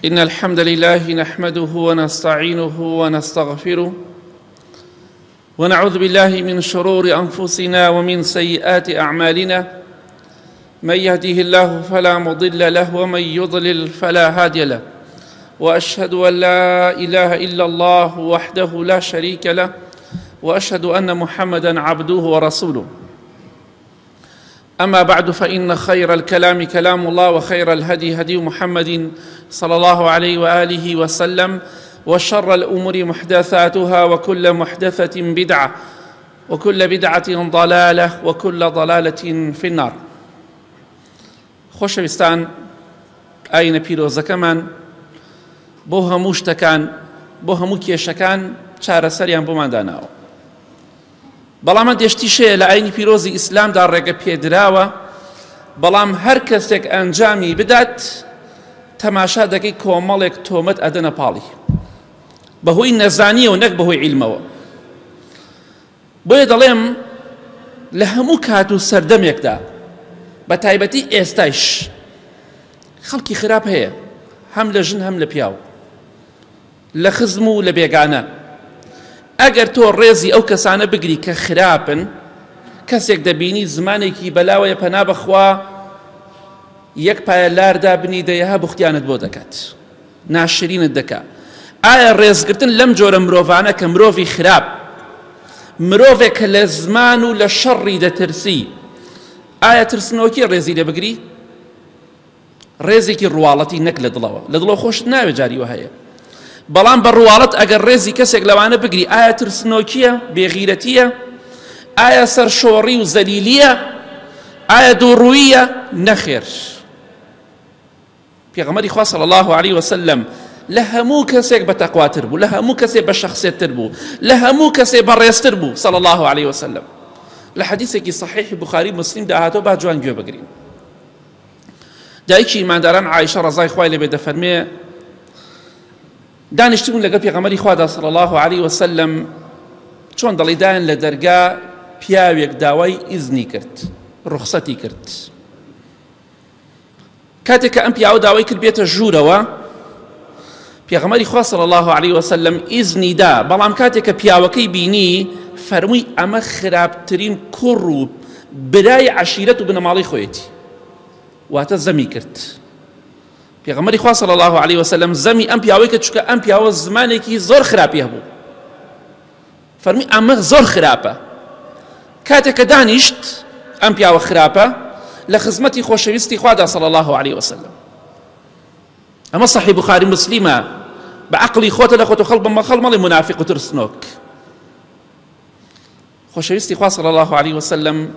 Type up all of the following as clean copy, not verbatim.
إن الحمد لله نحمده ونستعينه ونستغفره ونعوذ بالله من شرور أنفسنا ومن سيئات أعمالنا من يهده الله فلا مضل له ومن يضلل فلا هادي له وأشهد أن لا إله إلا الله وحده لا شريك له وأشهد أن محمدا عبده ورسوله أما بعد فإن خير الكلام كلام الله وخير الهدي هدي محمد صلى الله عليه وآله وسلم وشر الأمور محدثاتها وكل محدثة بدعة وكل بدعة ضلالة وكل ضلالة في النار. خۆشەویستان ئاینە پیرۆزەکەمان بۆ هەموو شتەکان بۆ هەموو کێشەکان چارەسەریان بۆمان داناوە بەڵام هەندێ شتیش هەیە لە ئاینی پیرۆزی ئیسلامدا ڕێگە پێدراوە بەڵام هەر کەسێک ئەنجامی بدات تەماشا دەکەی کۆمەڵێک تۆمەت ئەدەنە پاڵی بەهۆی نەزانیەوە نەک بەهۆی عیلمەوە بۆیە دەڵێم لە هەموو کات و سەردەمێکدا بە تایبەتی ئێستایش خەڵکی خراپ هەیە هەم لە ژن هەم لە پیاو لە خزم و لە بێگانە. ئەگەر تۆ ڕێزی ئەو کەسانە بگری کە خراپن، کەسێک دەبینی زمانێکی بەلاوەیە پەنا بەخوا یەک پایە لار دابنی دەیەها بوختیانت بۆ دەکات ناشرینت دەکا. ئایا ڕێزگرتن لەم جۆرە مرۆڤانە کە مرۆڤی خراپ مرۆڤێک کە لە زمان و لە شەڕی دەترسی ئایا ترسنۆکی ڕێزی لێ بگری؟ ڕێزێکی ڕواڵەتی نەک لە دڵەوە لە دڵەوە خۆشت ناوێ جاری وە هەیە بەڵام بە ڕواڵەت ئەگەر ڕێزی کەسێک لەوانە بگری ئایا ترسنۆکیە بێغیرەتیە ئایا سەرشۆڕی و زەلیلیە ئایا دووڕوویە نەخێر پێغەمبەری خوا صلی الله علیه وسلم لە هەموو کەسێک بە تەقواتر بوو لە هەموو کەسێک بە شخصێتتر بوو لە هەموو کەسێک بەڕێزتر بوو صلی الله علیه وسلم لە حەدیثێکی صحیح بخاری مسلم دا هاتۆ با جوان گوێ بگرین دایکی ئیمانداران عایشە ڕەزای خوای لێبێ دەفەرمێ دانیشتبوون لەگەڵ پێغەمبەری خوادا صلی الله علیه وسلم چۆن دەڵی دایان لە دەرگا پیاوێک داوای ئیزنی کرد ڕوخسەتی کرد کاتێک کە ئەم پیاوە داوای کرد بێتە ژوورەوە پێغەمبەری خوا صلی الله علیه وسلم ئیزنی دا بەڵام کاتێک کە پیاوەکەی بینی فەرمووی ئەمە خراپترین کوڕ و برای عەشیرەت و بنەماڵەی خۆیەتی واتە زەمی کرد پێغەمبەری خوا صلی الله علیه وسلم زەمی ئەم پیاوەی کرد چونکە ئەم پیاوە زمانێکی زۆر خراپی هەبوو فەرمی ئەمە زۆر خراپە کاتێک کە دانیشت ئەم پیاوە خراپە لە خزمەتی خۆشەویستی خوادا صلی الله علیه وسلم ئەمە صحیح بخاری مسلیمە بە عەقڵی خۆتە لە خۆت و خەڵک بە خەڵ مەڵێ مونافیق و ترسنۆک خۆشەویستی خوا صلی الله علیه وسلم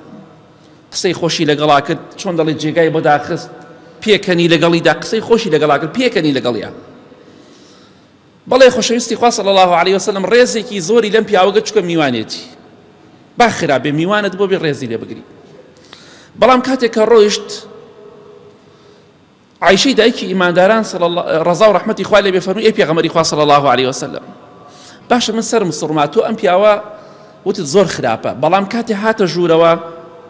قسەی خۆشی لەگەڵا کرد چۆن دەڵێ جێگای بۆ داخست پێکەنی لەگەڵیدا قسەی خۆشی لەگەڵا کرد پێکەنی لەگەڵیا بەڵێ خۆشەویستی خوا صلی الله علیه وسلم ڕێزێکی زۆری لەم پیاوەگە چکە میوانێتی با خراپ بێ میوانت بۆ بێ ڕێزی لێ بگری بەڵام کاتێک کە ڕۆیشت عایشەی دایکی ئیمانداران ڕەزا و ڕەحمەتی خوای لێ بێ فەرمووی ئەی پێغەمبەری خوا صلی الله علیه وسلم باشە من سەرم سوڕما تۆ ئەم پیاوە وتت زۆر خراپە بەڵام کاتێ هاتە ژوورەوە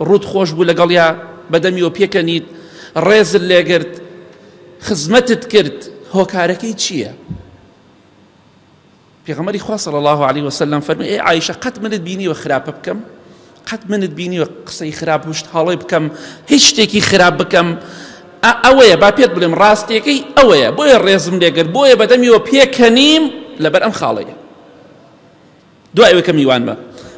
ڕوت خۆش بوو لەگەڵیا بەدەمیەوە پێکەنیت ڕێزت لێگرت خزمەتت کرد هۆکارەکەی چییە؟ پێغەمبەری خوا صلی اللە علیه وسلم فەرمووی ئەی عایشە قەت منت بینیوە خراپە بکەم قەت منت بینیوە قسەی خراپ وشت هەڵەی بکەم هیچ شتێکی خراپ بکەم ئەوەیە با پێت بڵێم ڕاستیەکەی ئەوەیە بۆیە ڕێزم لێگرت بۆیە بەدەمیەوە پێکەنیم لەبەر ئەم خاڵەیە دوای ئەوەی کە میوان بە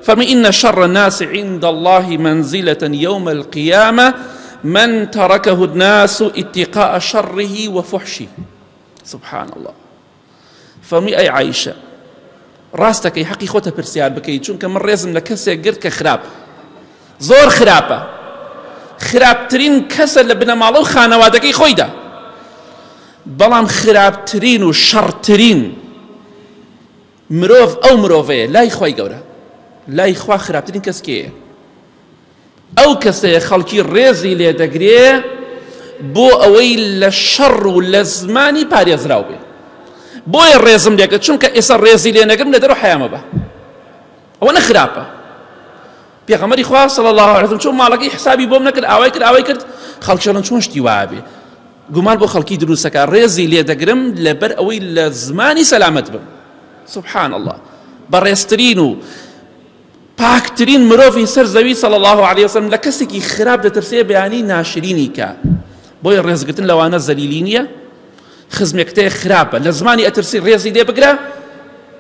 فەرمی إن شر الناس عند الله منزلة يوم القيامة من تركه الناس اتقاء شره وفحشه سبحان الله فەرمووی ئەی عائیشە ڕاست دەکەی حەقی خۆتە پرسیار بکەی چونکە من ڕێزم لە کەسێک گرت کە خراپ زۆر خراپە خراپترین کەسە لە بنەماڵە و خانەوادەکەی خۆیدا بەڵام خراپترین و شەڕترین مرۆڤ ئەو مرۆڤەیە لای خی گەورە لای خوا خراپترین کەس کێیە ئەو کەسەیە خەڵکی ڕێزی لێ دەگرێ بۆ ئەوەی لە شەڕ و لە زمانی پارێزراو بێ بۆیە ڕێزم لێکرد چونکە ئێستا ڕێزی لێ نەگرم لە دەرەوە حەیامە بە ئەوە نەخراپە پێغەمبەری خوا صلی الله علیه وسلم چۆن ماڵەکەی حسابی بۆم نەکرد ئاوای کرد ئاوای کرد خەڵکی ئەڵێن چۆن شتی وابێ. گومان بۆ خەڵکی دروستەکە ڕێزی لێ دەگرم لەبەر ئەوەی لە زمانی سەلامەت بم سبحان الله بەڕێزترین و پاکترین مرۆڤی سەر زەوی صلی الله علیه وسلم لە کەسێکی خراپ دەترسێ بەیانی ناشرینی کە بۆیە ڕێزگرتن لەوانە زەلیلی نییە خزمێکتێ خراپە لە زمانی ئەترسی ڕێزی لێ بگرە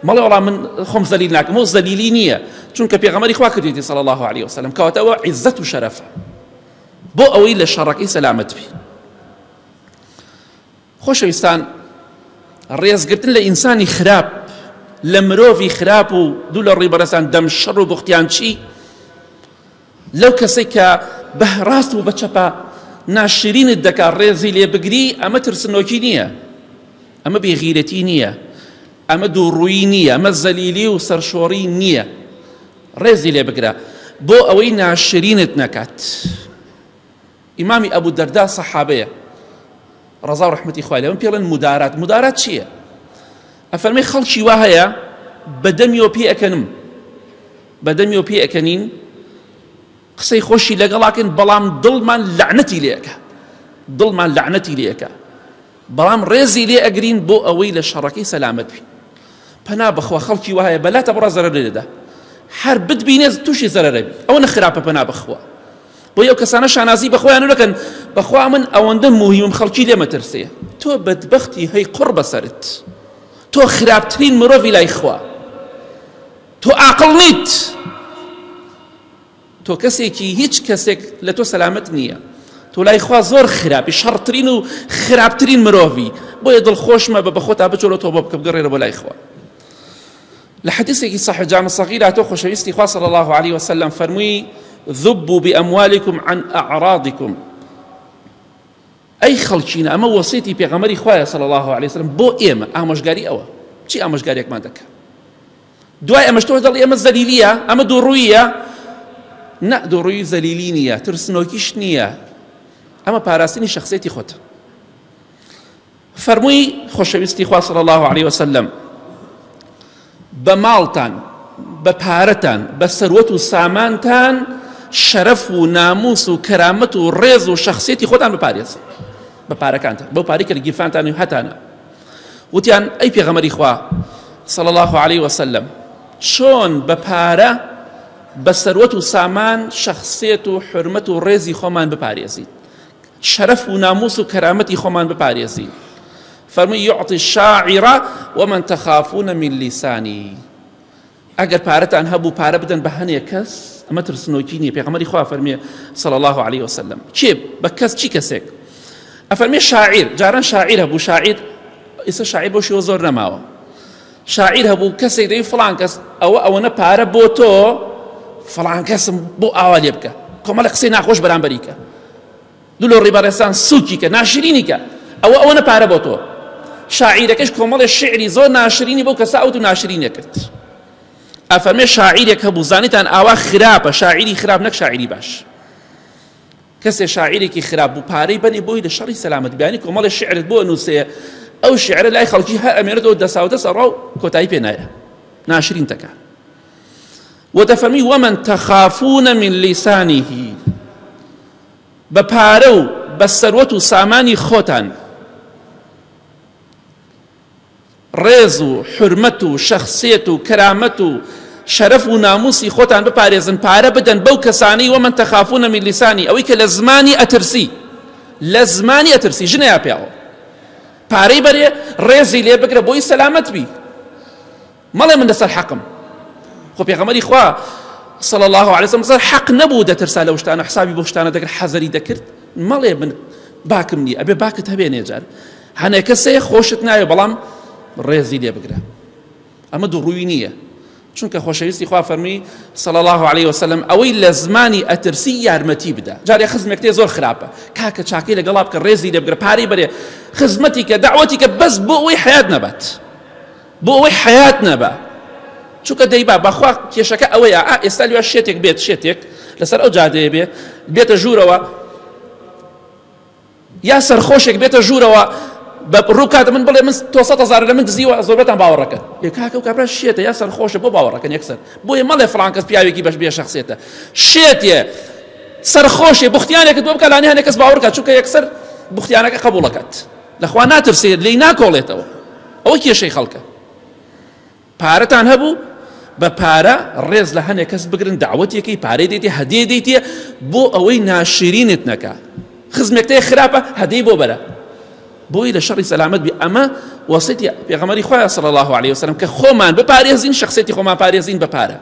مەڵێ وەڵا من خۆم زەلیل ناکەم ئەو زەلیلی نییە چونکە پێغەمبەری خوا کردێتی صلی الله علیه وسلم کەواتە ئەوە عیزەت و شەرەفە بۆ ئەوەی لە شەڕەکەی سەلامەت بی خۆشەویستان ڕێزگرتن لە ئینسانی خراپ لە مرۆڤی خراپ و دوو لە ڕووی بەڕێزان دەم شەڕ و بوختیان چی لەو کەسێک کە بە ڕاست و بە چەپە ناشرینت دەکا ڕێزی لێ بگری ئەمە ترسنۆکی نییە ئەمە بێغیرەتی نییە ئەمە دووڕووی نییە ئەمە زەلیلی و سەرشۆڕی نییە ڕێزی لێ بگرە بۆ ئەوەی ناشرینت نەکات ئیمامی ئەبوو دەردا سەحابەیە ڕەزا و ڕەحمەتی خوای لێ من پێڵێن مدارات مدارات چییە ئەفەرمی خەڵکی وا هەیە بەدەمیەوە پێ ئەکەنم بەدەمیەوە پێ ئەکەنین قسەی خۆشی لەگەڵاکەن بەڵام دڵمان لەعنەتی لێەکە دڵمان لەعنەتی لێەکە بەڵام ڕێزی لێ ئەگرین بۆ ئەوەی لە شەڕەکەی سەلامەت بین پەنا بەخوا خەڵکی وایە بەلاتە بڕە زەرەر لێ دەدا هەر بتبینێ تووشی زەرەرەبی ئەوە نەخراپە پەنا بەخوا بۆ ئەو کەسانە شانازی بەخۆیان نەکەن بەخوا من ئەوەندە موهیمم خەڵکی لێ مەترسێ تۆ بەدبەختی هەی قوڕ بەسەرت تۆ خراپترین مرۆڤی لای خوا تۆ ئاقڵ نیت تۆ کەسێکی هیچ کەسێک لە تۆ سەلامەت نییە تۆ لای خوا زۆر خراپی شەڕترین و خراپترین مرۆڤی بۆیە دڵخۆش مەبە بە خۆتا بچۆرە تۆ بۆ بکە بگەڕێرە بۆ لای خوا لە حەدیثێکی صحیح جامع صغیر هاتووە خۆشەویستی خوا صلی الله علیه وسلم فەرمووی ذبوا بأموالكم عن أعراضكم ئەی خەڵکینە ئەمە وەسێتی پێغەمبەری خوایە صلی الله علیه وسلم بۆ ئێمە ئامۆژگاری ئەوە چی ئامۆژگاریەکمان دەکە دوای ئەمەش تۆ دەڵی ئەمە زەلیلیە ئەمە دووڕوویە نە دووڕووی زەلیلی نییە ترسنۆکیش نییە ئەمە پاراستنی شخصێتی خۆتە فەرمووی خۆشەویستی خوا صلی الله علیه وسلم بە ماڵتان بە پارەتان بە سەروەت و سامانتان شەرەف و ناموس و کەرامەت و ڕێز و شخصیەتی خۆتان بپارێزن بە پارەکانتان بەو پارەی کە لە گیرفانتان و هەتانە وتیان ئەی پێغەمبەری خوا صلی الله علیه وسلم چۆن بە پارە بە سەروەت و سامان شخصیت و حرمەت و ڕێزی خۆمان بپارێزین شەرەف و ناموس و کەرامەتی خۆمان بپارێزین فەرمووی یعطی الشاعر ومن تخافون من لسانی ئەگەر پارەتان هەبوو پارە بدەن بە هەنێک کەس ئەمە ترسنۆکی نییە پێغەمبەری خوا فەرمیێ صلی الله علیه وسلم کێ بە کەس چی کەسێک ئەفەرمێ شاعیر جاران شاعیر هەبوو شاعیر ئێستا شاعیر بۆ شێوە زۆر نەماوە شاعیر هەبوو کەسێک دەی فڵان کەس ئەوە ئەوەنە پارە بۆ تۆ فڵان کەسم بۆ ئاوا لێ بکە کۆمەڵە قسەی ناخۆش بەرامبەری کە دوو لۆ ڕیبەڕێسان سوکی کە ناشرینی کە ئەوە ئەوەنە پارە بۆ تۆ شاعیرەکەش کۆمەڵێ شعری زۆر ناشرینی بۆ کەسە ئەوت و ناشرینە کرد ئەفەرمێ شاعیرێک هەبوو زانیتان ئاوا خراپە شاعیری خراپ نەک شاعیری باش کەسێ شاعیرێکی خراپ بوو پارەی بەنی بۆی لە شەڕی سەلامەت بیانی کۆمەڵێ شعرت بۆ نووسێ ئەو شعرە لای خەڵکی هەر ئەمێنێتەوە دەساودەست ئەڕا و کۆتایی پێ نایە ناشرین تەکە و دەفەرمی ومن تخافون من لسانه بە پارە و بە سەروەت و سامانی خۆتان ڕێز و حورمەت و شەخسیەت و کەرامەت و شەرەف و ناموسی خۆتان بپارێزن پارە بدەن بەو کەسانەی ومن تخافون من لسانی ئەوەی کە لە زمانی ئەترسی لە زمانی ئەترسی ژنە یا پیاوە پارەی بەرێ ڕێزی لێ بگرە بۆی سەلامەت بی مەڵێ من لەسەر حەقم خۆ پێغەمبەری خوا صلی الله علیه وسلم لەسەر حەق نەبوو دەترسا لەو شتانە حسابی بۆ شتانە دەکرد حەزەری دەکرد مەڵێ من باکم نییە ئەبێ باکت هەبێ نێجار هەنێک کەسێ خۆشت ناوێ بەڵام ڕێزی لێ بگرە ئەمە دووڕووی نییە چونکە خۆشەویستی خوا فەرمی صلی الله علیه وسلم ئەوەی لە زمانی ئەترسی یارمەتی بدە جارێ خزمێک تێ زۆر خراپە کاکە چاکەی لەگەڵا بکە ڕێزی لێ بگرە پارەی بەرێ خزمەتی کە داوەتی کە بەس بۆ ئەوەی حیات نەبات بۆ ئەوەی حەیات نەبا چونکە دەیبا بەخوا کێشەکە ئەوەیە ئا ئێستا لێ شێتێک بێت شێتێک لەسەر ئەو جادەیە بێ بێتە ژوورەوە یا سەرخۆشێک بێتە ژوورەوە بە ڕوو کاتە من بڵێ من تۆ 100 هزار لە من دزیوە زۆربەتان باوەڕەکەن ئێ کاکە و کابرا شێتە یا سەرخۆشە بۆ باوەڕەکەن یەکسەر بۆیە مەڵێ فڵان کەس پیاوێکی بەش بێ شخصێتە شێتێ سەرخۆشێ بختیانێکت بۆ بکە لانی هەنێک کەس باوەڕکە چونکە یەکسەر بوختیانەکە قبوڵەکات لەخوا ناترسێت لێی ناکۆڵێتەوە ئەوە کێشەی خەڵکە پارەتان هەبوو بە پارە ڕێز لە هەنێک کەس بگرن داوەتێکی پارەی دێتێ هەدیە دێتێ بۆ ئەوەی ناشرینت نەکا خزمێکتەیە خراپە هەدیەی بۆ بەرە بۆی لە شەڕی سەلامەت بی ئەمە وەسیەتی پێغەمبەری خوایە صلی الله علیه وسلم کە خۆمان بپارێزین شخصیەتی خۆمان پارێزین بە پارە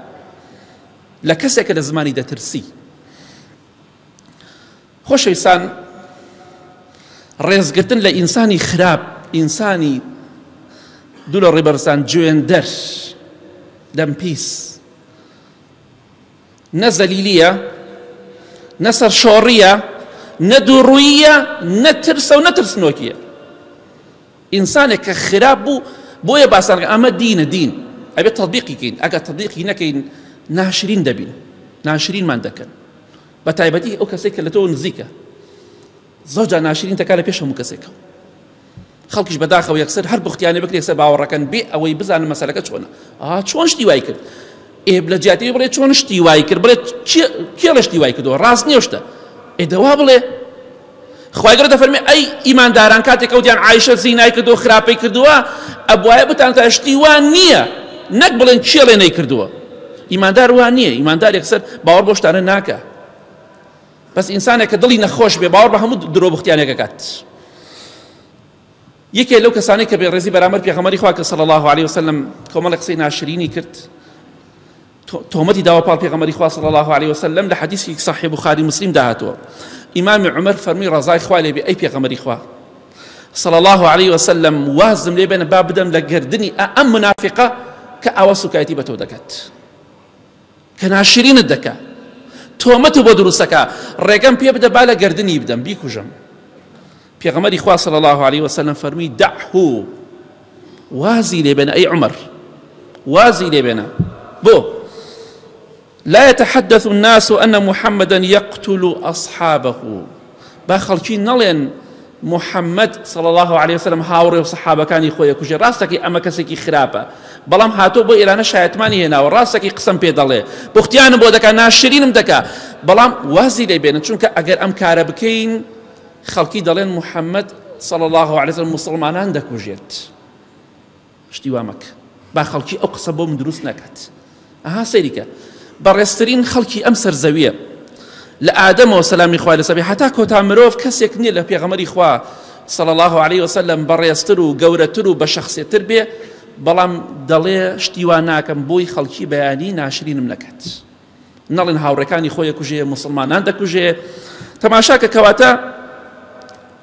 لە کەسێک کە لە زمانی دەترسی خۆشەویستان ڕێزگرتن لە ئینسانی خراپ ئینسانی دوو لە ڕێبەرزان جوێندەر دەم پیس نە زەلیلیە نە سەرشۆڕیە نە دووڕوویە نە ترسە و نە ترسنۆکیە ئینسانێک کە خراپ بوو بۆیە باسان ئەمە دینە دین ئەبێت تطبیقی کەین ئەگەر تطبیقی نەکەین ناشرین دەبین ناشرینمان دەکەن بە تایبەتی ئەو کەسێک کە لە تۆ نزیکە زۆر جار ناشرین دەکات لە پێش هەموو کەسێکەوە خەڵکیش بەداخەوە یەکسەر هەر بختیانێ بکرێ یەکسەر باوەڕەکەن بێ ئەوەی بزانن مەسەلەکە چۆنە ئا چۆن شتی وای کرد ئێ لە جیاتی بڵێ چۆن شتی وای کرد بڵێ کێڵە شتی وای کردەوە ڕاست نییە شتە ئێ دەوا بڵێ خوای گەورە دەفەرمێ ئەی ئیمانداران کاتێک ئەو دیان عایشە زینای کردووە خراپەی کردووە ئەبوایە بتان تا شتی وا نییە نەک بڵێن کێڵێ نەیکردووە ئیماندار وا نییە ئیماندار یەکسەر باوەڕ بۆ شتانە ناکە بەس ئینسانێک کە دڵی نەخۆش بێ باوەڕ بە هەموو درۆ بوختیانێک ئەکات. یەکێ لەو کەسانەی کە بێڕێزی بەرامبەر پێغەمبەری خوا کرد صلی الله علیه وسلم کۆمەڵێک قسەی ناشرینی کرد تۆمەتی داوە پاڵ پێغەمبەری خوا صلی الله علیه وسلم لە حەدیثی صحیح بخاری مسلم دا هاتووە ئیمامی عومەر فەرمی ڕەزای خوا لێ بێ ئەی پێغەمبەری خوا صلی الله علیه وسلم وازم لێ بێنە با بدەم لە گردنی ئەم منافقە کە ئاوا سوکایەتی بە تۆ دەکات کە ناشرینت دەکا تۆمەت بۆ دروستەکە ڕێگەم پێ بدە با لە گردنی بدەم بیکوژم پێغەمبەری خوا صلی الله علیه وسلم فەرمی دعه وازی لێ بێنە ئەی عمر وازی لێ بێنە بۆ لا يتحدث الناس أن محمدا يقتل أصحابه با خەڵکی نەڵێن محمد صلی اللە علیە وسلم هاوڕێ و سەحابەکانی خۆی ئەکوژێ ڕاستەکەی ئەمە کەسێکی خراپە بەڵام هاتۆ بۆ ئێرانە شایەتمانی هێناوە ڕاستەکەی قسەم پێ دەڵێ بوختیانم بۆ دەکا ناشرینم دەکا بەڵام وازی لێ بێنن چونکە ئەگەر ئەم کارە بکەین خەڵکی دەڵێن محمد صلی الله علیه وسلم مسلمانان دەکوژێت شتی وا مەکە با خەڵکی ئەو قسە بۆ من دروست نەکات ئەها سەیری کە بەڕێزترین خەڵکی ئەم سەر زەویە لە ئادەمەوە سەلامی خوای لەسەر بێ هەتا کۆتا مرۆڤ کەسێک نییە لە پێغەمبەری خوا صلی الله علیه وسلم بەڕێزتر و گەورەتر و بە شەخسێتر بێ بەڵام دەڵێ شتی وا ناکەم بۆی خەڵکی بەیانی ناشرینم نەکات نەڵێن هاوڕێکانی خۆی ئەکوژێ موسڵمانان دەکوژێ تەماشاکە کەواتە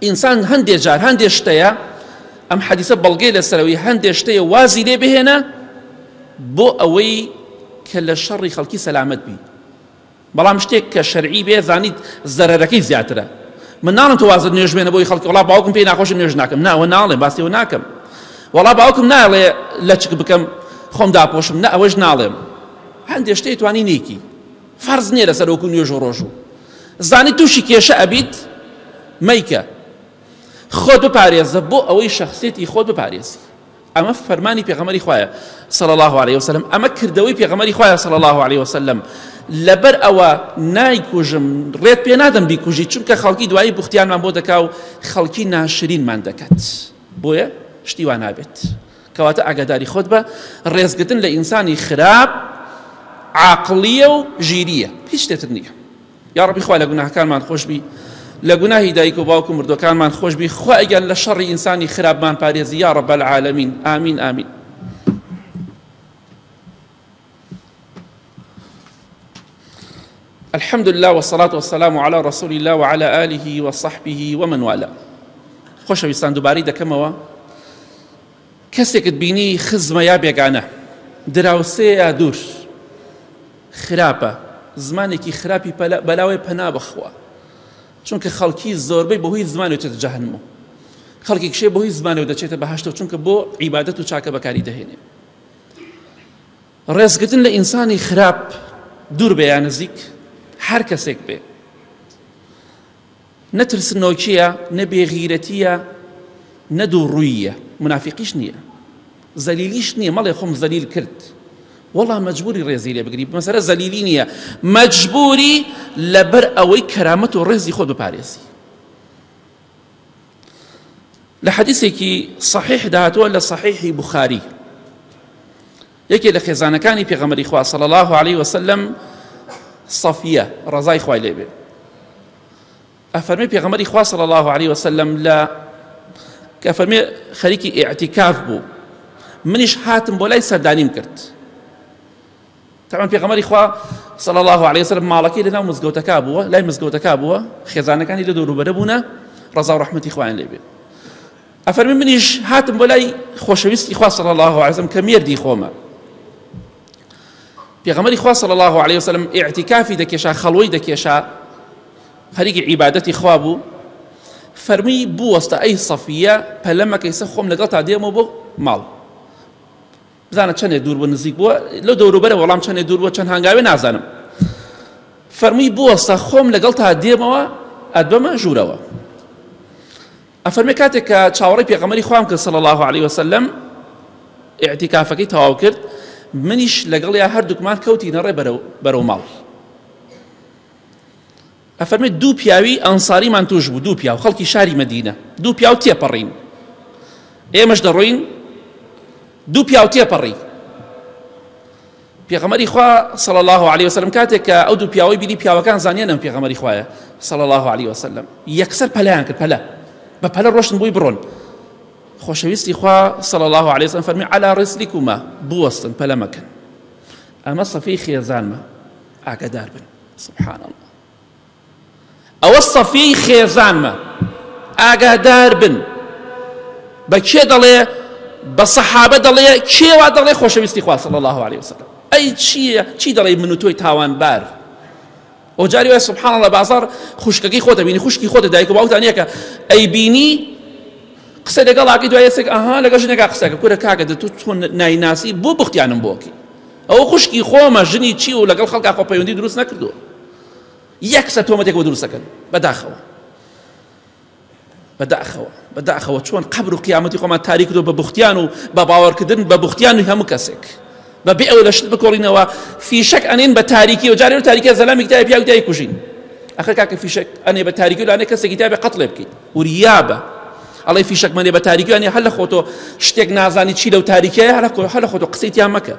ئینسان هەندێ جار هەندێ شتەیە ئەم حەدیسە بەڵگەی لەسەرەوەی هەندێ شتەیە وازی لێ بهێنە بۆ ئەوەی کە لە شەڕی خەڵکی سەلامەت بی بەڵام شتێک کە شەرعی بێ زانیت زەرەرەکەی زیاترە من ناڵم تۆ وازت نوێژ بێنە بۆی خەڵکی وڵا باوکم پێی ناخۆشە نوێژ ناکەم نا ئەوە ناڵێم باسی ئەوە ناکەم وەڵا باوکم ناڵێ لەچک بکەم خۆم داپۆشم نە ئەوەش ناڵێم هەندێ شتێ توانی نیکی فەرز نییە لەسەر وەکو نوێژ و ڕۆژوو زانی تووشی کێشە ئەبیت مەیکە خۆت بپارێزە بۆ ئەوەی شخصێتی خۆت بپارێزی ئەمە فەرمانی پێغەمبەری خوایە صلی الله علیه وسلم ئەمە کردەوەی پێغەمبەری خوایە صلی الله علیه وسلم لەبەر ئەوە نایکوژم ڕێت پێ نادەم بیکوژی چونکە خەڵکی دوایی بوختیانمان بۆ دەکا و خەڵکی ناشرینمان دەکات بۆیە شتی وا نابێت کەواتە ئاگاداری خۆت بە ڕێزگرتن لە ئینسانی خراپ عاقڵیە و ژیریە هیچ شتێتر نییە یاڕەبی خوا لە گوناهەکانمان خۆشبی لە گوناهی دایک و باوک و مردوەکانمان خۆشبی خوا ئەگەر لە شەڕی ئینسانی خراپمان پارێزی یا رب العالمین ئامین ئامین. الحمد لله والصلاة والسلام على رسول الله وعلى آله وصحبه ومن والاه خۆشەویستان دووبارەی دەکەمەوە کەسێکت بینی خزمە یا بێگانە دراوسێ یا دوور خراپە زمانێکی خراپی بەلاوەی پەنا بەخوا چونکە خەڵکی زۆربەی بەهۆی زمانەوە چێتە جەهەنم خەڵکی کشێ بەهۆی زمانەوە دەچێتە بەهەشتەوە چونکە بۆ عیبادەت و چاکە بەکاری دەهێنێ ڕێزگرتن لە ئینسانی خراپ دوور بێ یا نزیک هەر کەسێک بێ نە ترسنۆکییە، نە بێغیرەتییە، نە دووڕووییە، مونافیقیش نییە، زەلیلیش نییە، مەڵێ خۆم زەلیل کرد، وەڵا مەجبوری ڕێزی لێ بگری، مەسەلە زەلیلی نییە، مەجبوری لەبەر ئەوەی کەرامەت و ڕێزی خۆت بپارێزی. لە حەدیسێکی صحیحدا هاتووە لە صحیحی بوخاری یەکێ لە خێزانەکانی پێغەمبەری خوا صلی الله علیه وسلم صەفیە ڕەزای خوای لێ بێ ئەفەرمێ پێغەمبەری خوا صلی الله علیه وسلم لە کە فەرمێ خەریکی ئیعتیکاف بوو منیش هاتم بۆ لای سەردانیم کرد تەبعەن پێغەمبەری خوا صلی الله علیه وسلم ماڵەکەی لەناو مزگەوتەکە بووە لای مزگەوتەکە بووە خێزانەکانی لە دەوروبەرە بوونە ڕەزا و ڕەحمەتی خوایان لێ بێ ئەفەرمی منیش هاتم بۆ لای خۆشەویستی خوا صلی الله علیه وسلم کە مێردی خۆمە پێغەمبەری خوا صلی الله علیه وسلم ئیعتیکافی دەکێشا خەڵوەی دەکێشا خەریکی عیبادەتی خوا بوو فەرمی بوەستە ئەی سەفیە پەلەمەکەی سە خۆم لەگەڵ تا دێمەوە بۆ ماڵ بزانە چەندێ دوور بوو نزیک بووە لەو دەوروبەرە وەڵام چەندێ دوور بووە چەند هەنگاوێ نازانم فەرمووی بوەستە خۆم لەگەڵ تا دێمەوە ئەتبەمە ژوورەوە ئەفەرمێ کاتێک کە چاوەڕێی پێغەمبەری خوام کرد صلی الله علیه وسلم ئیعتیکافەکەی تەواو کرد منیش لەگەڵیا هەردووکمان کەوتینە ڕێ بەرەو ماڵ ئەفەرمێ دوو پیاوی ئەنساریمان توش بوو دوو پیاو خەڵکی شاری مەدینە دوو پیاو تێپەڕین ئێمەش دەڕۆین دوو پیاو تێپەڕی پێغەمبەری خوا صلی الله علیه وسلم کاتێک کە ئەو دوو پیاوەی بینی پیاوەکان زانیان ئەم پێغەمبەری خوایە صلی الله علیه وسلم یەکسەر پەلەیان کرد پەلە بە پەلە ڕۆشتن بۆی بڕۆن خۆشەویستی خوا صلی الله علیه وسلم فەرمی علی رسلکما بوەستن پەلە مەکەن ئەمە سەفی خێزانمە ئاگادار بن سبحان الله ئەوە سەفیەی خێزانمە ئاگادار بن بە کێ دەڵێ بە سەحابە دەڵێ کێ وا دەڵێ خۆشەویستی خوا صلی الله علیه وسلم ئەی چییە چی دەڵێ من و تۆی تاوانبار ئەو جاری وای سبحان الله بازار خوشکەکەی خۆتە بینی خوشکی خۆتە دایک و باوکتان یەکە ئەی بینی قسە لەگەڵ ئاکەی دوای یەسێک ئەها لەگەڵ ژنێکا قسەکە کورە کاکە دە تۆ چۆن نایناسی بۆ بوختیانم بۆکی ئەوە خوشکی خۆمە ژنی چی و لەگەڵ خەڵکا خۆ پەیوەندی دروست نەکردووە یەکسەر تۆمەتێک بۆ دروست دەکەن بەداخەوە بەداخەوە بەداخەوە چۆن قەبر و قیامەتی خۆمان تاریک کردو بە بوختیان و بە باوەڕکردن بە بوختیان و هەموو کەسێک بە بێ ئەوە لە شت بکۆڵینەوە فیشەک ئەنێن بە تاریکی و جارێ و تاریکە زەلامی تای پیاو تای کوژین ئەخر کاکە فیشەک ئەنێ بە تاریکی و لانێ کەسێکی تابێ قەتڵێ بکەیت وریابە ئەڵێ فیشەک مەنێ بە تاریکی ئەنێ هەر لە خۆتۆ شتێک نازانی چی لەو تاریکیە هەر لە خۆتۆ قسەی تیا مەکە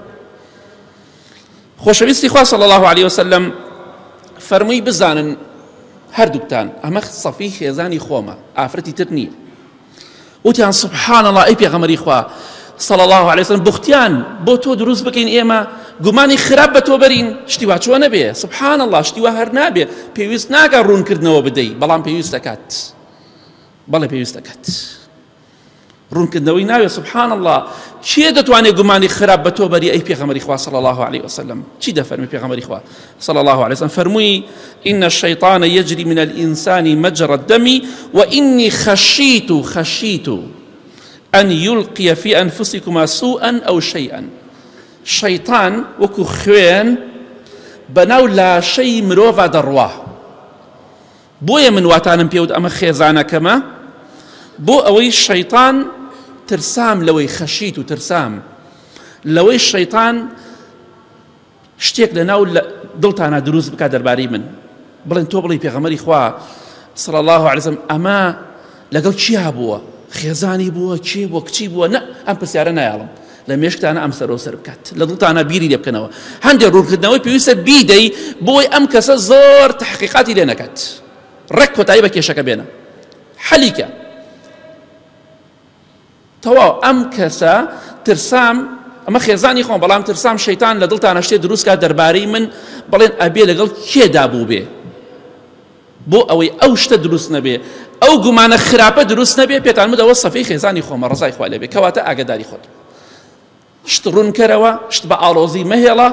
خۆشەویستی خوا صلی الله علیه وسلم فەرمووی بزانن هەردووکتان ئەمە سەفی خێزانی خۆمە ئافرەتی تر نییە وتیان سبحان الله ئەی پێغەمبەری خوا صلی الله علیه وسلم بوختیان بۆ تۆ دروست بکەین ئێمە گومانی خراپ بە تۆ بەرین شتی وا چۆن نەبێ سبحان الله شتی وا هەر نابێ پێویست ناکە ڕوونکردنەوە بدەی بەڵام پێویست دەکات بەڵێ پێویست دەکات ڕوونکردنەوەی ناوێ سبحان اللە کێ دەتوانێت گومانی خراپ بە تۆ بەری ئەی پێغەمبەری خوا صلی الله علیه وسلم چی دەفەرمی پێغەمبەری خوا صلی الله علیه وسلم فەرمووی إن الشیطان يجري من الإنسان مجرى الدم وإني خشيت خشيت أن يلقي في أنفسكما سوءا أو شيئا شەیطان وەکو خوێن بەناو لاشەی مرۆڤا دەڕوا بۆیە من واتانم پێوت ئەمە خێزانەکەمە بۆ ئەوەی شەیتان ترسام لەوەی خەشیت و ترسام لەوەی شەیتان شتێک لە ناو دڵتانە دروست بکات دەربارەی من بڵێن تۆ بڵی پێغەمەری خوا صلی الله علیه وسلم ئەمە لەگەڵ کیا بووە خێزانی بووە کێ بووە کچی بووە نە ئەم پرسیارە نایاڵم لە مێشکتانە ئەم سەرۆ سەر بکات لە دڵتانە بیری لێ بکەنەوە هەندێک ڕوونکردنەوەی پێویستە بیدەی بۆی ئەم کەسە زۆر تحقیقاتی لێ نەکات ڕێک کۆتایی بە کێشەکە بێنە حەلیکە تەواو ئەم کەسە ترسام ئەمە خێزانی خۆم بەڵام ترسام شەیتان لە دڵتانە شتێ دروست کات دەربارەی من بڵێن ئەبێ لەگەڵ کێدا بوو بێ بۆ ئەوەی ئەو شتە دروست نەبێ ئەو گومانە خراپە دروست نەبێ پێتان بدەوە سەفی خێزانی خۆمە ڕزای خوا لێبێ کەواتە ئاگداری خۆت شت ڕوونکەرەوە شت بە ئاڵۆزی مەهێڵە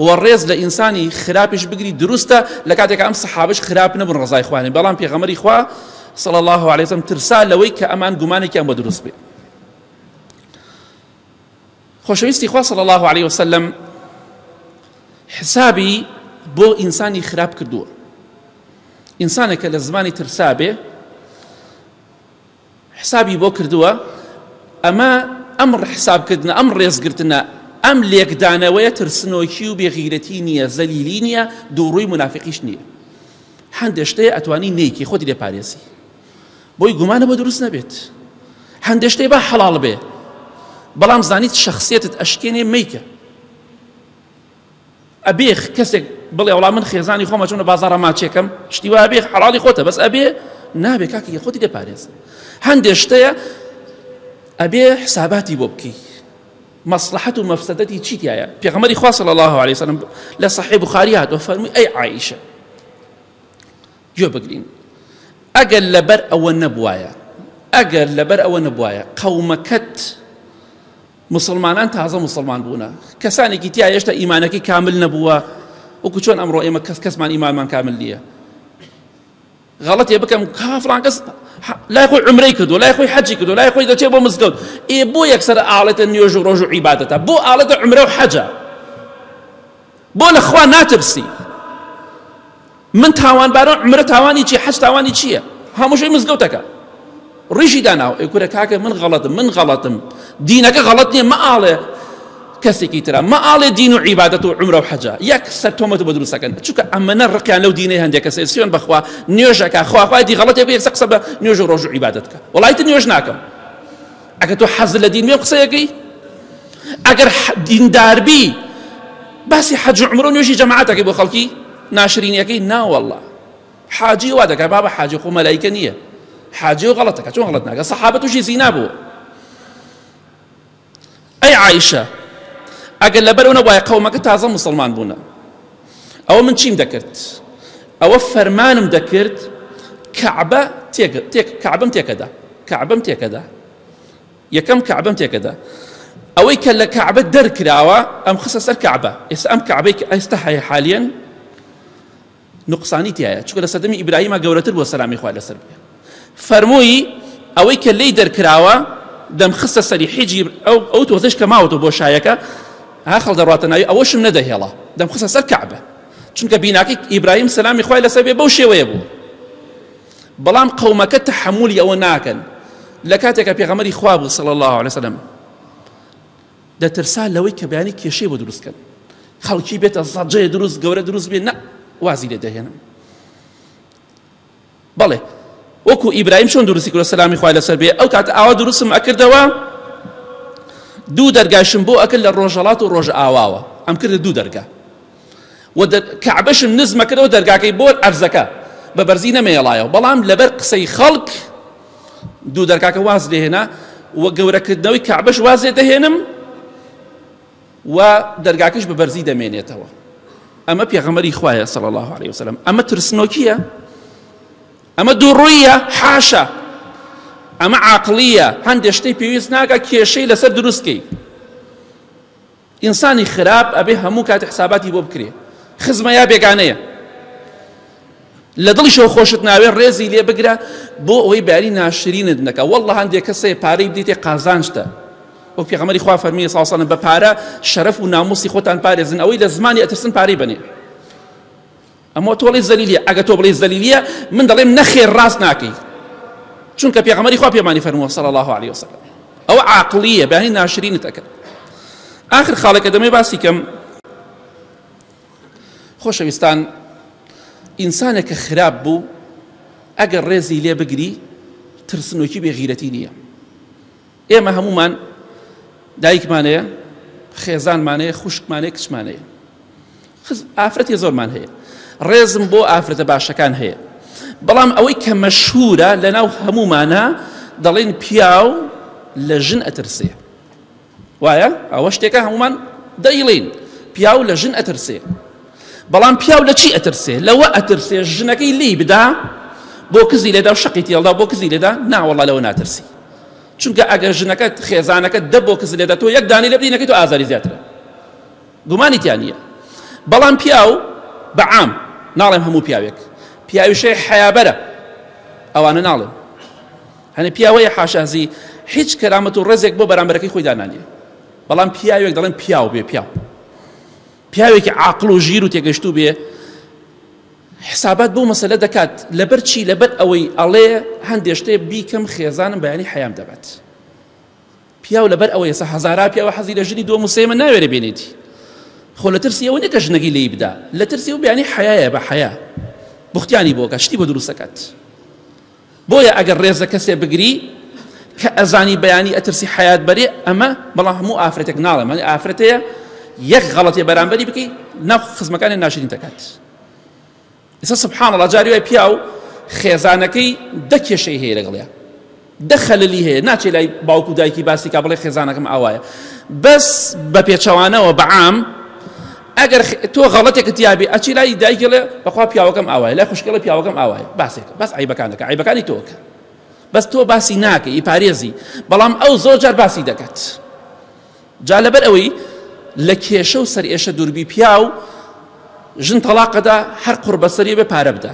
و ڕێز لە ئینسانی خراپیش بگری دروستە لە کاتێک ئەم سەحابش خراپ نەبوون ڕزای خوانێ بەڵام پێغەمبەری خوا صلی الله علیه وسلم ترسا لەوەی کە ئەمان گومانێکیان بۆ دروست بێ خۆشەویستی خوا صلی الله علیه وسلم حسابی بۆ ئینسانی خراپ کردووە ئینسانێک کە لە زمانی ترسا بێ حسابی بۆ کردووە ئەمە ئەم حسابکردنە ئەم ڕێزگرتنە ئەم لێکدانەوەیە ترسنۆکی و بێغیرەتی نییە زەلیلی نییە دووڕووی منافقیش نییە هەندێک شتەیە ئەتوانی نیکی خۆتی لێ پارێزی بۆی گومانە بۆ دروست نەبێت. هەندێ شتێ با حەڵاڵ بێ بەڵام زانیت شخصیتت ئەشکێنێ مەیکە. ئەبێ کەسێک بڵێ وەڵا من خێزانی خۆمە چۆنە بازاڕە ماچێکەم شتی وا ئەبێ حەڵاڵی خۆتە بەس ئەبێ نابێ کاکە خۆتی لێ پارێز. هەندێ شتەیە ئەبێ حساباتی بۆ بکەی مەسلحەت و مەفسەدەتی چی تایە. پێغەمبەری خوا صلی الله علیه وسلم لە صحیح بخاری هاتووە فەرمووی ئەی عائشە گوێ بگرین ئەگەر لەبەر ئەوە نەبوایە ئەگەر لەبەر ئەوە نەبوایە قەومەکەت مسلمانان تازە مسلمان بوونە کەسانێکی تیا هێشتا ئیمانەکەی کامل نەبووە وەکو چۆن ئەمڕۆ ئێمە کەس کەسمان ئیمانمان کامل نییە غەڵەتێ بکەم کا فڵان کەس لای خۆی عمرەی کردو لای خۆی حەجی کردو لای خۆی دەچێت بۆ مزگەوت ئێ بۆ یەکسەر ئاڵێتە نوێژ و ڕۆژ و عیبادەتە بۆ ئاڵێتە عمرە و حەجە بۆ لە خوا ناترسی من تاوانبارم عمرە تاوانی چی حەج تاوانی چییە هەمووشی مزگەوتەکە ڕیشی داناوە ئەی کورە کاکە من غەڵەتم من غەڵەتم دینەکە غەڵەت نییە مەئاڵێ کەسێکی ترە مەئاڵێ دین و عیبادەت و عمرە و حەجە یەک سەر تۆمەت بە دروستەکەن چونکە ئەمەنە ڕقیان لەو دینەی هەندێک کەسێ سوێن بەخوا نوێژەکە خوا خوای دی غەڵەتێ بێ یەکسەر قسە بە نوێژ و ڕۆژ و عیبادەت بکە وەڵای تر نوێژ ناکەم ئەگەر تۆ حەز لە دین بێ قسەیەکەی ئەگەر دیندار بی باسی حەج و عمرە و نوێژی جەماعەتەکەی بۆ خەڵکی ناشرینیەکەی ناوەڵڵا حاجی وا دەکات بابە حاجی خۆ مەلایکە نییە حاجی و غەڵەتەکە چۆن غەڵەت ناکە سەحابە تووشی زینا بوو ئەی عایشە ئەگەر لەبەر ئەو نەبوایە قەومەکە تازە مسلمان بوونە ئەوە من چیم دەکرد ئەوە فەرمانم دەکرد کەعبە تێک تێک کەعبەم تێکەدا کەعبەم تێکەدا یەکەم کەعبەم تێکەدا ئەوەی کە لە کەعبە دەرکراوە ئەم خستە سەر کەعبە ئێستا ئەم کەعبەی کە ئێستا هەیە حالیەن نوقسانی تیایە چونکە لە سەردەمی ئیبراهیمە گەورەتر بووە سەلامی خوای لەسەر بێ فەرمووی ئەوەی کە لێی دەرکراوە دەمخستە سەری حیجی ئەو ئەو تۆزەش کە ماوەتەوە بۆ شایەکە ها خەڵ دەڕاتە ناوی ئەوەشم نەدەهێڵا دەمخستە سەر کەعبە چونکە بیناکەی ئیبراهیم سەلامی خوای لەسەر بێ بەو شێوەیە بوو بەڵام قەومەکە تەحەمولی ئەوە ناکەن لە کاتێکە پێغەمبەری خوا بوو صلی الله علیه وسلم دەترسا لەوەی کە بەیانی کێشەی بۆ دروست کەن خەڵکی بێتە زەجەیە دروست گەورە دروست بێ نە وازی لێ دەهێنم بەڵێ وەکو ئیبراهیم چۆن دروستی کرد سەلامی خوای لەسەر بێ ئەو کاتە ئاوا دروستم ئەکردەوە دوو دەرگاشم بۆ ئەکرد لە ڕۆژهەڵات و ڕۆژئاواوە ئەم کردە دوو دەرگا و کەعبەشم نزمە کردەوە دەرگاکەی بۆ عەرزەکە بە بەرزی نەمێڵایەوە بەڵام لەبەر قسەی خەڵک دوو دەرگاکە واز لێهێنا و گەورەکردنەوەی کەعبەش واز لێ دەهێنم و دەرگاکەش بە بەرزی دەمێنێتەوە ئەمە پێغەمبەری خوایە صلی الله علیه وسلم ئەمە ترسنۆکیە ئەمە دووڕوویە حاشا ئەمە عاقلیە هەندێک شتەی پێویست ناکە کێشەی لەسەر دروستکەی ئینسانی خراپ ئەبێ هەموو کات حساباتی بۆ بکرێ خزمە یا بێگانەیە لە دڵیشەوە خۆشت ناوێ ڕێزی لێ بگرە بۆ ئەوەی باری ناشرینت نەکە والله هەندێک کەسێ پارەی بدەیتێ قازانجتە وەک پێغەمبەری خوا فەرمی صلی الله علیه و بە پارە شەرەف و ناموسی خۆتان پارێزن ئەوەی لە زمانی ئەترسن پارەی بەنێ ئەمە تۆ بڵێی زەلیلیە ئەگە تۆ بڵێی زەلیلیە من دەڵێم نەخێر ڕاست ناکەی چونکە پێغەمبەری خوا پێمانی فەرمووە صلی الله علیه وسلم ئەوە عاقڵیە بەیانی ناشرینت ئەکەن ئاخر خاڵێکە دەمێ باسی کەم خۆشەویستان ئینسانێک کە خراپ بوو ئەگەر ڕێزی لێ بگری ترسنۆکی بێ غیرەتی نییە ئێمە هەمومان دایکمان هەیە خێزانمان هەیە خوشکمان هەیە کچمان هەیە ئافرەتی زۆرمان هەیە ڕێزم بۆ ئافرەتە باشەکان هەیە بەڵام ئەوەی کە مەشهورە لەناو هەمومانە دەڵێن پیاو لە ژن ئەترسێ وایە ئەوە شتێکە هەمومان دەیڵین پیاو لە ژن ئەترسێ بەڵام پیاو لە چی ئەترسێ لەوە ئەترسێ ژنەکەی لی بدا بۆ کزی لێدا و شەقی تێڵدا بۆ کزی لێدا ناوەڵا لەوە ناترسی چونکە ئەگەر ژنەکەت خێزانەکەت دە بۆ کز لێدا تۆ یەک دانەی لێ بدەی نەکەی تۆ ئازاری زیاترە گومانی تیا نییە بەڵام پیاو بە عام ناڵێم هەموو پیاوێک پیاویشەی حەیابەرە ئەوانە ناڵێم هەنێ پیاوەیە حاشازی هیچ کەرامەت و ڕێزێک بۆ بەرامبەرەکەی خۆی دانانیە بەڵام پیاوێک دەڵێن پیاو بێ پیاو پیاوێکی عاقڵ و ژیر و تێگەشتوو بێ حسابات بۆ مەسەلە دەکات لەبەر چی لەبەر ئەوەی ئەڵێ هەندێ شتێ بیکەم خێزانم بەیانی حەیام دەبات پیاو لەبەر ئەوەی ئێستا هەزارا پیاوە حەزی لە ژنی دووەم و سێیەمە ناوێرێ بێنێتی خۆ لە ترسی ئەوە نییە کە ژنەکەی لێی بدا لە ترسی ئەو بەیانی حەیایە بە حەیا بوختیانی بۆ کات شتی بۆ دروست دەکات بۆیە ئەگەر ڕێز لە کەسێ بگری کە ئەزانی بەیانی ئەترسی حەیات بەرێ ئەمە بەڵام هەموو ئافرەتێک ناڵێم هەندێک ئافرەتەیە یەک غەڵەتێ بەرامبەری بکەی ناو خزمەکانی ناشرین دەکات. ئێستا سبحان الله جاری وای پیاو خێزانەکەی دە کێشەی هەیە لەگەڵیا دە خەللی هەیە ناچێ لای باوک و دایکی باسی کا بڵێ خێزانەکەم ئاوایە بەس بە پێچەوانەوە بەعام ئەگەر تۆ غەڵەتێکت تیابێ ئەچی لای دایکڵێ بەخوا پیاوەکەم ئاوایە لای خوشکڵە پیاوەکەم ئاوایە باسێکە بەس عیبەکان دەکە عیبەکانی تۆکە بەس تۆ باسی ناکەی ئیپارێزی بەڵام ئەو زۆر جار باسی دەکات جا لەبەر ئەوەی لە کێشە و سەرئێشە دووربی پیاو ژن تەڵاقەدا هەر قوڕبەسەری بێ پارە بدا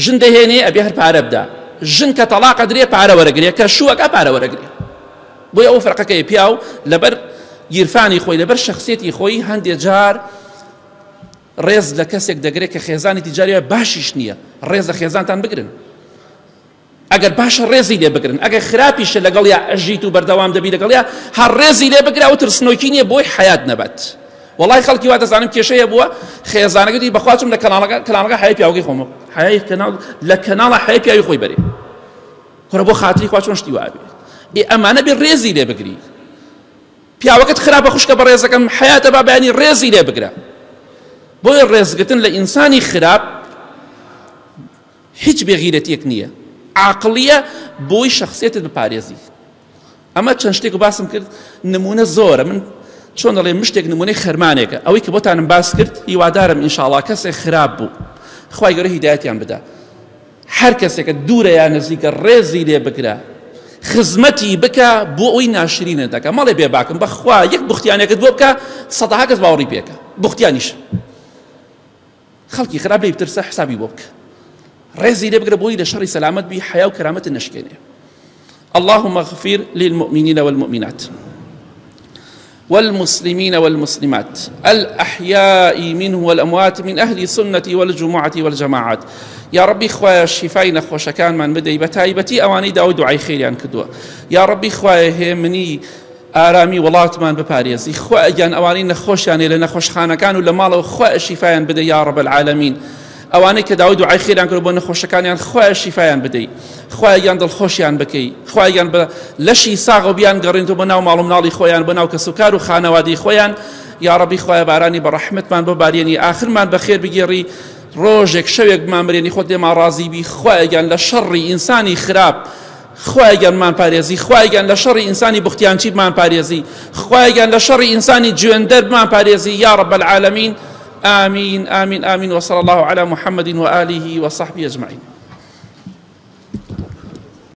ژن دەهێنێ ئەبێ هەر پارە بدا ژن کە تەڵاقە درێ پارە وەرەگرێ کە شووەکە پارە وەرەگرێ بۆیە ئەو فەرقەکەی پیاو لەبەر گیرفانی خۆی لەبەر شخصیەتی خۆی هەندێ جار ڕێز لە کەسێک دەگرێت کە خێزانی تیجاریە باشیش نییە ڕێز لە خێزانتان بگرن ئەگەر باشە ڕێزی لێ بگرن ئەگەر خراپیشە لەگەڵیا ئەژیت و بەردەوام دەبی لەگەڵیا هەر ڕێزی لێ بگرە ئەو ترسنۆکی نییە بۆی حیات نەبات وەڵای خەڵکی وا دەزانم کێشەیە بووە خێزانەکە دی بەخوا چم لە کەناڵەکە کەناڵەکە حەیای پیاوەکەی خۆم حەیای کەناڵ لە کەناڵە حەیای پیاوی خۆی بەرێ کوڕە بۆ خاتری خوا چۆن شتی وا بێ ئێ ئەمانە بێ ڕێزی لێ بگری پیاوەکەت خراپە خوشکە بەڕێزەکەم حەیاتە با بەیانی ڕێزی لێ بگرە بۆیە ڕێزگرتن لە ئینسانی خراپ هیچ بێغیرەتیەک نییە عاقڵیە بۆی شخصیتت بپارێزی ئەمە چەند شتێک باسم کرد نمونە زۆرە من چۆن دەڵێ مشتێک نمونەی خەرمانێکە ئەوەی کە بۆتانم باس کرد هیوادارم ئینشاڵا کەسێک خراپ بوو خوای گەورە هیدایەتیان بدا هەر کەسێکە دوورە یا نزیکە ڕێزی لێ بگرە خزمەتی بکە بۆ ئەوی ناشرینە دەکە مەڵێ بێ باکم بەخوا یەک بختیانێکت بۆ بکە سەدەها کەس باوەڕی پێکە بختیانیش خەڵکی خراپ لێی بترسە حسابی بۆ بکە ڕێزی لێ بگرە بۆی لە شەڕی سەلامەت بی حیا و کەرامەتت نەشکێنێ اللهم اغفر للمؤمنين والمؤمنات والمسلمين والمسلمات الأحياء منه والأموات من أهل السنة والجمعة والجماعات یا ربی خوایە شیفای نەخۆشەکانمان بدەی بە تایبەتی ئەوانەی داوای دوعای خێریان کردووە یا ربی خوایە هێمنی ئارامی وڵاتمان بپارێزی خوایە گیان ئەوانەی نەخۆشیان هەیە لە نەخۆشخانەکان و لە ماڵەوە خوایە شیفایان بدە یا رب العالمین ئەوانەی کە داوای دوعای خێریان کردو بۆ نەخۆشەکانیان خوایە شیفایان بدەی خوایە گیان دڵخۆشیان بکەی خوایە گیان بە لەشی ساغ و بیان گەڕێنیتەوە بۆ ناو ماڵ و مناڵی خۆیان بۆ ناو کەسوکار و خانەوادەی خۆیان یا ڕەبی خوایە بارانی بە ڕەحمەتمان بۆ باریێنی ئاخرمان بەخێر بگێڕی ڕۆژێک شەوێک بمانمرێنی خۆت لێمان ڕازی بی خوایە گیان لە شەڕی ئینسانی خراپ خوایە گیان بمان پارێزی خوایە گیان لە شەڕی ئینسانی بوختیانچی بمان پارێزی خوایە گیان لە شەڕی ئینسانی جوێندەر بمان پارێزی یا رب العالمین آمین آمین آمین وصلی الله علی محمد وآله وصحبه اجمعین.